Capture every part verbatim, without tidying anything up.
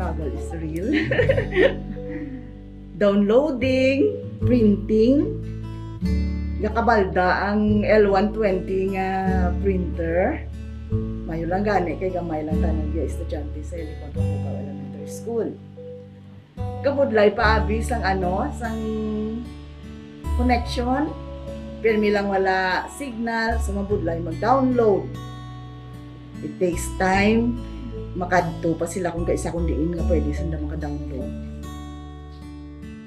Struggle is real. Downloading, printing. Gakabalda ang L one twenty nga printer. Mayo lang gani kay gamay lang tanan nga estudyante sa Helicon Papugaw Elementary School. Kabudlay pa abi sang ano, sang connection. Pirmi lang wala signal, so mabudlay mag-download. It takes time. Makadto pa sila kung kaisa kung diin nga pwede sila maka-download.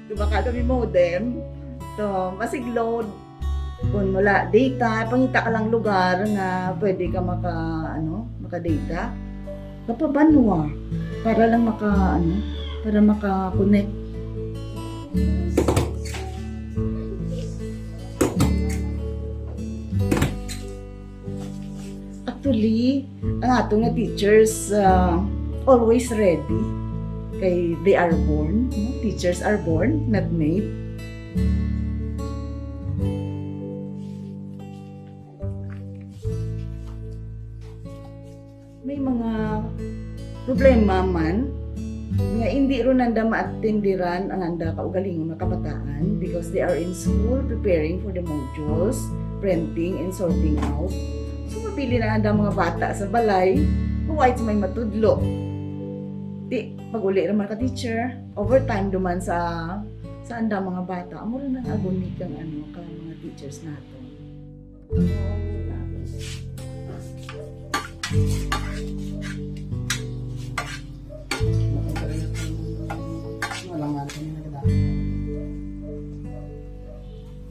Diba ka kami modem? So, masig load. Kung wala data, pangita ka lang lugar nga pwede ka maka, ano, maka-data. Kapabanwa. Para lang maka, ano, para maka-connect. Actually, ang ato nga teachers, ah, always ready. Kay they are born, no? Teachers are born, not made. May mga problema man nga hindi ron nanda maatendiran ang anda kaugalingon nga kabataan because they are in school preparing for the modules, printing, and sorting out. So, mapili na anda mga bata sa balay kung wait may matudlo. Di, pag-uli naman ka teacher, overtime duman sa sa anda mga bata. Amo rin ang agony kang ano, kang mga teachers nato.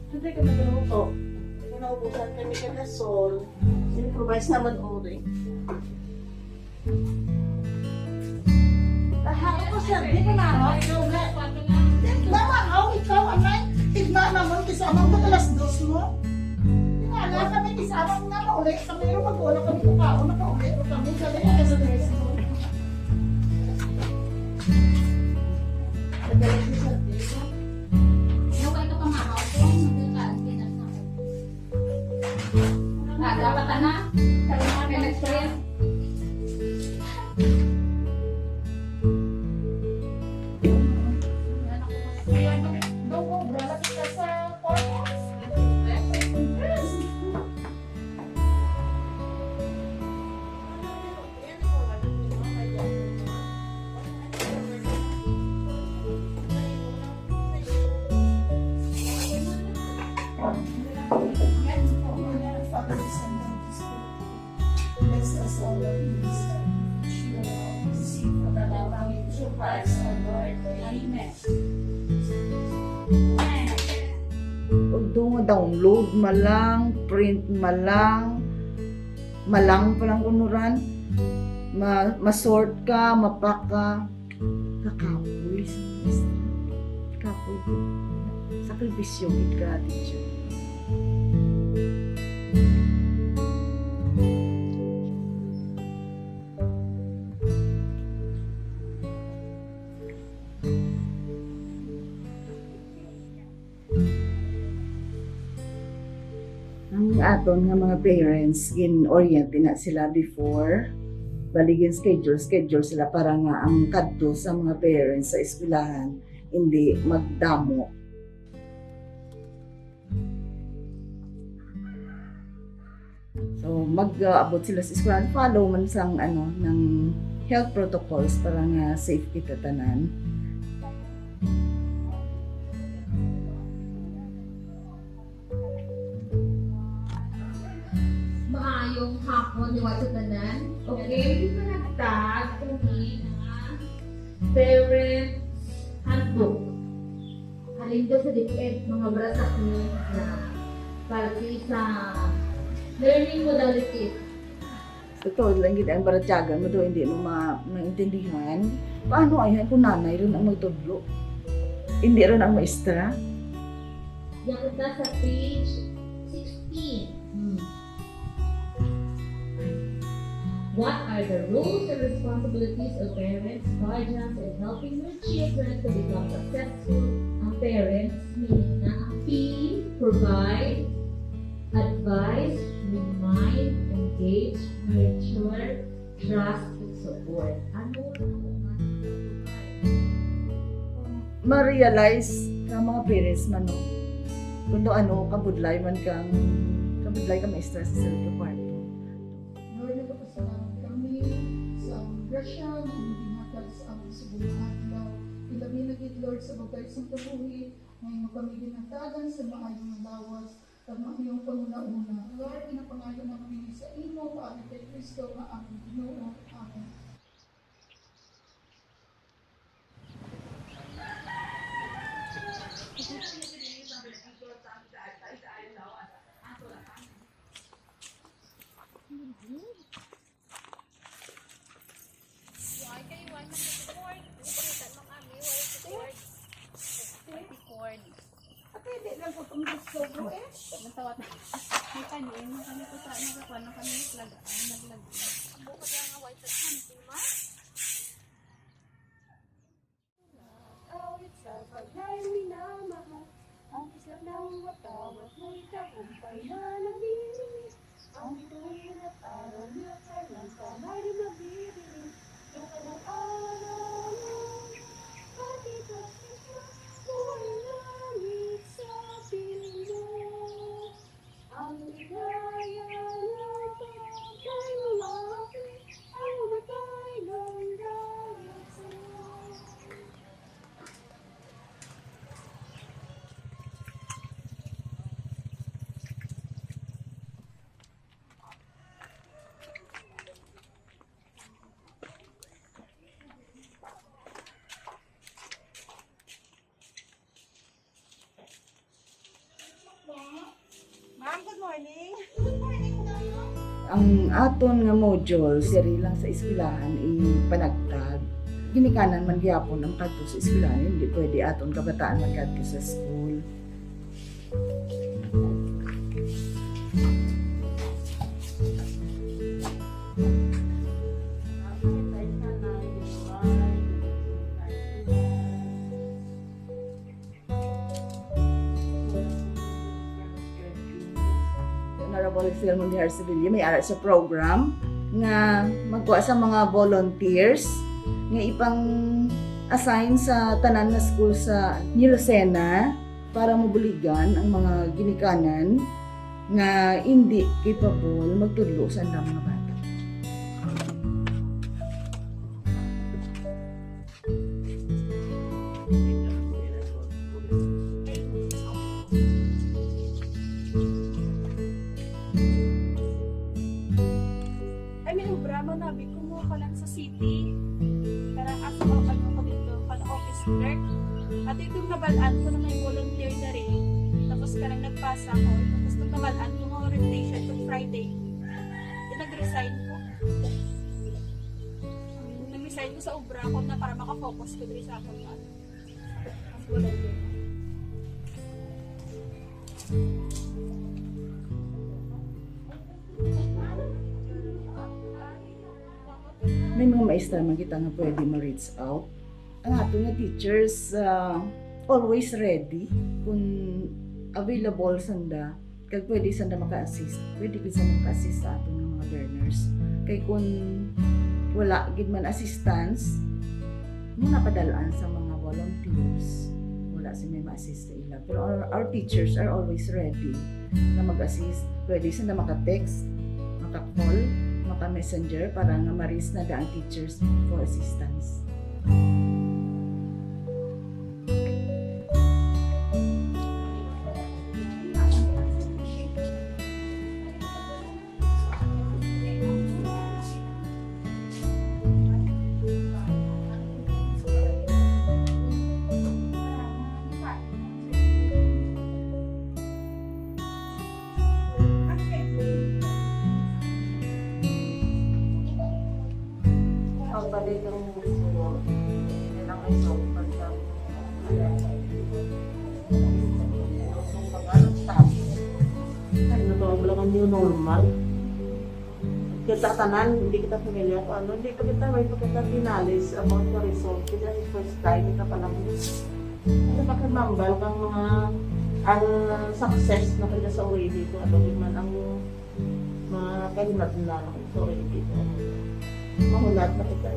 Hindi ka nagluto. Hindi naubusan kami ka gasol. Improvise naman uri. Lahat ko, sir, di ko na ako. Mama, aw, ikaw, anay. Tignan naman, kisamang ka alas dos mo. Tingala kami, kisamang na, mauli kami, pero pag wala kami kakaon, nakauli kami, galing alas dos mo. Nagalit ni sir, di ko. Yung kay kapamahaw ko, nagkakaas din ang sakit. Nagkakata na. Kaya nga, may nag-print. Amen. Although nga download man lang, print man lang, malang pa lang kunuran, ma-, ma-sort ka, mapak ka, kakapoy sa maestra. Kapoy ko. Sakripisyo gid ka, teacher. Ang aton nga mga parents, gin-orient na sila before. Bali, gin-schedule, schedule sila para nga ang kadto sa mga parents sa eskwelahan hindi magdamo. So, mag-aabot sila sa eskwelahan, follow man sang, ano, ng health protocols para nga safe kita tanan. Maayong hapon, liwat sa tanan. Okay, panagtag kami nga parent handbook. Halin daw sa DepEd, mga barasakni na parte sa learning modalities. Totoo lang gid ang baratyagan mo daw, hindi mo ma-, maintindihan. Paano ay kung nanay rin ang magtudlo? Hindi rin ang maestra? Diyan kita sa page sixteen. Hmm. What are the roles and responsibilities of parents, guardians, in helping their children to become successful? Ang parents, meaning na ang P, provide, advise, remind, engage, nurture, trust, and support. Ano ang mga Ma-realize ka, mga parents man, no? Kung ano, kabudlay man kang, kabudlay ka maestra sa sarili ka kwarto. Lord, nagapasalamat kami sa grasya nga imong ginhatag sa amon subong nga adlaw. Ilabi na gid, Lord, sa bugtay sang kabuhi nga imo kami ginhatagan sa maayong lawas, kag maayong panghunahuna. Lord, ginapangayo namin ini sa imo, paagi kay Cristo nga amon Ginoo. Amen. Why kayo, why nag-record? Why nag-record? Record. At hindi lang po itong gusto ko eh. Natawat. May kanin, may kanin ko sa, nagkakuha ng kami, naglag-, ah, naglag-, Ang buka kaya nga white at something, ma? Awit sa pagkain minamahal, ang isla ng watawat, may tagumpay na namimiss. Ang bituin at aral niya, kailan pa may mabibili? Yung kanyang aral, pati sa isla, buhay langit sa piling mo. Ang ligaya ng pagkain mo, ang matay ng galit sa Ma'am, good morning. Good morning, ma'am. Ang aton nga modules diri lang sa eskwelahan ipanagtag. Ginikanan man gihapon ang kadto sa eskwelahan, hindi pwede aton kabataan magkadto sa school. Honorable Filmon Dijar Sevilla, may ara sa program nga magkuha sa mga volunteers nga ipang-assign sa tanan nga school sa New Lucena para mabuligan ang mga ginikanan nga indi capable magtudlo sa ila mga bata. Ay, may obra man, nabi ko mo ka lang sa city. Para as of, ano ko dito, pala office clerk. At itong nabalaan ko na may volunteer na rin. Tapos ka lang nagpasa ko. Tapos itong nabalaan ko nga orientation itong Friday. Di nag-resign ko. Nag-resign ko sa obra ko na para makafocus ko diri sa akong ano. Ang volunteer. May mga maestra man kita nga pwede ma-reach out. Ang ato nga teachers, ah, always ready kung available sanda. Kag pwede sanda maka-assist. Pwede gid sanda maka-assist sa aton nga mga learners. Kay kun wala gid man assistance, mo napadal-an sa mga volunteers. Wala si may ma-assist sa ila. Pero our, our teachers are always ready na mag-assist. Pwede sila maka-text, maka-call, maka-messenger para nga ma-reach na ang teachers for assistance. Ang balik ng gusto ko, yun ang may sobrang dami. Ano to, wala kang new normal. Kita tanan, hindi kita familiar kung ano, hindi pa kita, may pa kita knowledge about the result. Kasi ang first time, kita pa lang. Kasi pakimambal kang mga, ang success na kita sa already, kung ano man ang mga kahinatnan na sa already. Mahulat na kita.